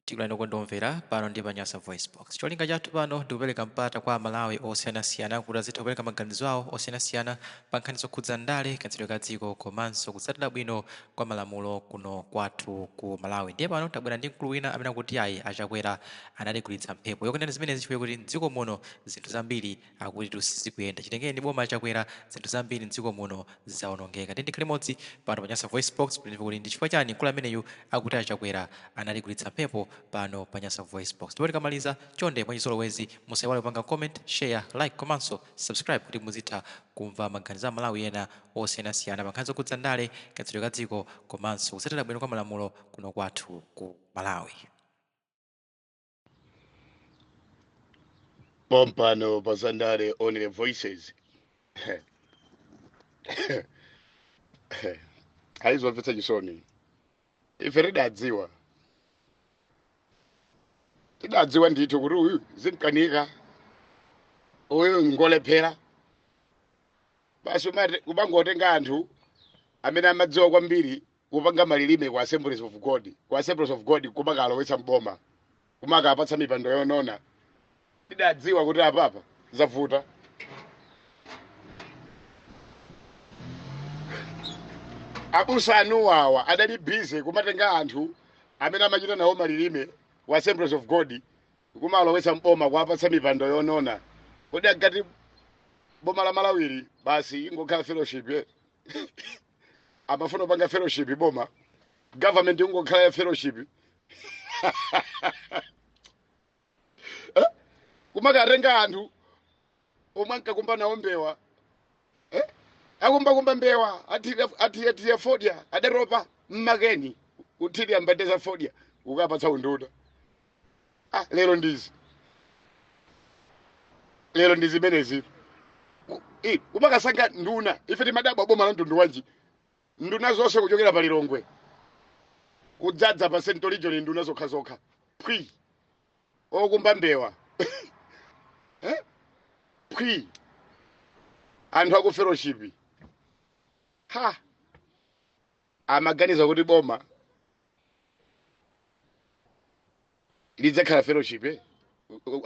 Tikulandireni okondedwa omvera pano ndi pa Nyasa VoiceBox. Cholinga chathu pano ndi kupereka mpata kwa Amalawi osiyanasiyana kuti azitha kupereka maganizo awo osiyanasiyana pa nkhani zokhudza ndale, kayendetsedwe ka dziko komanso kutsatira bwino kwa malamulo kuno kwathu ku Malawi. Ndiye pano tabwera ndi mkulu wina amene akuti ayi a Chakwera anatigulitsa mphepo. Iwo akunena zimenezi chifukwa choti m'dziko muno zinthu zambiri akutitu sizikuyenda. Chitengereni boma a Chakwera zinthu zambiri m'dziko muno zaonongeka. Tiyeni tikhale limodzi pano pa Nyasa VoiceBox kuti timve kuti ndi chifukwa chani mkulu ameneyu akuti a Chakwera anatigulitsa mphepo pano pa Nyasa VoiceBox. Ndipo tikamaliza, chonde mwachizolowezi musaiwale kupanga comment, share, like komanso subscribe kuti muzitha kumva maganizo a Amalawi ena osiyanasiyana pa nkhani zokhudza ndale, kayendetsedwe ka dziko komanso kutsatira bwino kwa malamulo kuno kwathu ku Malawi. Pompano pa Zandale Only Voices. Ayi, zomvetsa chisoni. Ife tidadziwa, tidadziwa ndithu kuti uyu zimkanika, uyu ngolephera. Basi kumangotenga anthu amene amadziwa kwambiri kupanga malilime ku Assemblies of God, ku Assemblies of God kumakalowetsa mboma, kumakapatsa mipando yonona. Tidadziwa kuti apapa zavuta. Abusa anuwa awa adali busy kumatenga anthu amene amachita nawo malilime ku Assemblies of God kumalowetsa mboma, kuwapatsa mipando yonona. Kodi ankati boma la Malawili basi ingokhala fellowship, eh? Amafuna kupanga fellowship boma, government ingokhala ya fellowship. Eh? Kumakatenga anthu omwe ankakumba nawo mbewa, eh? Akumbakumba mbewa, athirira fodya, adatopa mmakeni kuthirira mbande za fodya, kukapatsa unduna. Ah, lero ndizi, lero ndi zimenezi. Kumakasankha nduna. Ife timadabwa, boma la mtundu wanji? Nduna zonse kuchokera pa Lilongwe kudzadza pa Central Region, nduna zokhazokha phwi, okumba mbewa, eh? Phwi, anthu aku fellowship. Ha, amaganiza kuti boma lidzakhala fellowship, eh?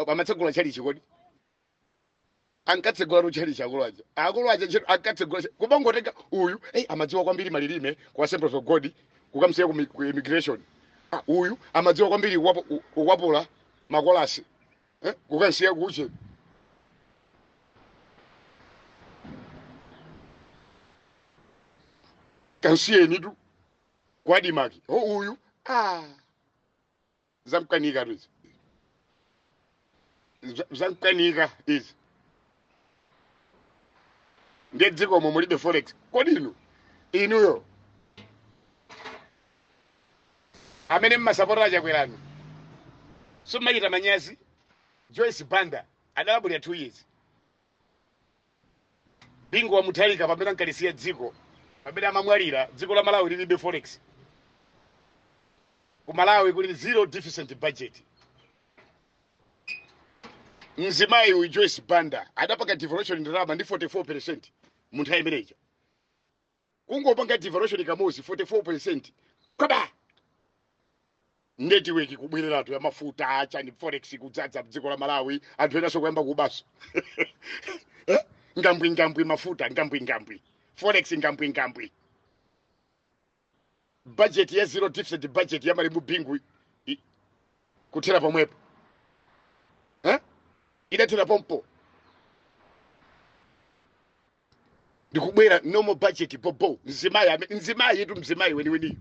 Amatsegula tchalichi kodi? Ankatsegula tchalichi akulu aja, akulu aja ntchito ankatsegula kumangotenga uyu, hey, amadziwa kwambiri malilime ku Assemblies of God, kukamsiya ku immigration. Ah, uyu amadziwa kwambiri kukwapula makolasi, eh? Kukamsiya kuche kansiyeni tu ku ADMARC. Oh, uyu, ah, zamkanika tu izi. Zamkanika izi. Ndiye dzikomo mulibe forex. Kodi inu, inuyo amene mmasapota Chakweranu, simmachita manyazi? Joyce Banda adalamulira 2 years. Bingu wa Mutharika pamene ankalisiya dziko, pamene amamwalira, dziko la Malawi lilibe forex. Ku Malawi kuli zero deficit budget. Mzimayi uyu Joyce Banda adapanga devaluation ndalama ndi 44% mu nthawi imeneyi. Kungopanga devaluation kamodzi 44% kwaba, network kubwereratu ya mafuta chani, forex kudzadza dziko la Malawi. Anthu enanso kuyamba kubaso, eh? Ngambwi ngambwi mafuta, ngambwi ngambwi forex, ngambwi ngambwi budget ya zero deficit budget ya malemu Bingu kuthera pomwepo, eh? Idathera pompo, ndikubwera normal budget bobo. Mzimayi mzimayi tu, mzimayi weniweniyo,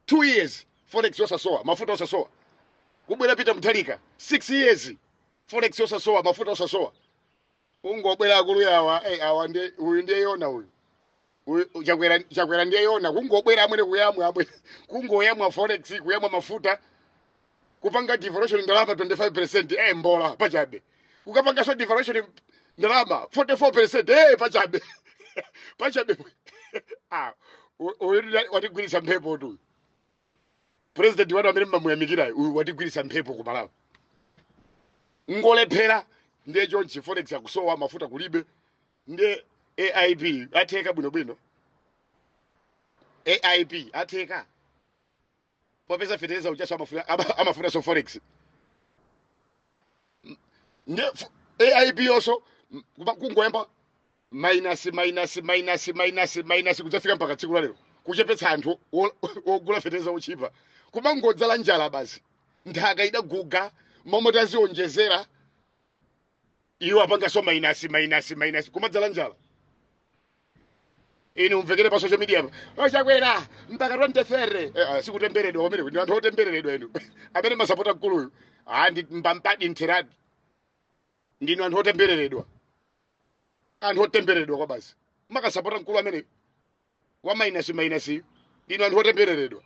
2 years forex osasowa, mafuta osasowa. Kubwera Peter Mutharika, 6 years forex osasowa, mafuta osasowa. Kungobwera akulu yawa, eh, awa ndiye uyu, ndiye yona uyu. Uyu Chakwera, Chakwera ndiye yona. Kungobwera amwene kuyamwa, amwene kungoyamwa forex, kuyamwa mafuta, kupanga devaluation ndalama 25%, eh, mbola pachabe. Kukapanganso devaluation ndalama 44%, eh, pachabe pachabe. Ah, uyu watigwiritsa mphepo tu. President wanu amene mmamuyamikirayo uyu watigwiritsa mphepo ku Malawi, ngolephera. Ndiye chonchi forex akusowa, mafuta kulibe. Ndiye AIP atheka bwinobwino, AIP atheka. Popeza fetereza uchaso amafuna amafunanso forex. Nde AIP yonso kungoyamba minus, minus, minus, minus, minus, kudzafika mpaka tsiku la lero, kuchepetsa anthu wogula fetereza ochipa, kumangodzala njala basi. Nthaka idaguga momwe tazionjezera iwo apangaso minus, minus, minus, kumadzala njala. Inu mvekere pa social media pa, "Ochakwera mpaka 2030." Sikutemberedwa pamene ndi anthu otembereredwa inu amene masapota mkuluyu. Ah, ndi mbampadi ntheradi, ndinu anthu otembereredwa, anthu otembereredwa kwa basi. Makasapota mkulu amene wa minus, minus, ndinu anthu otembereredwa.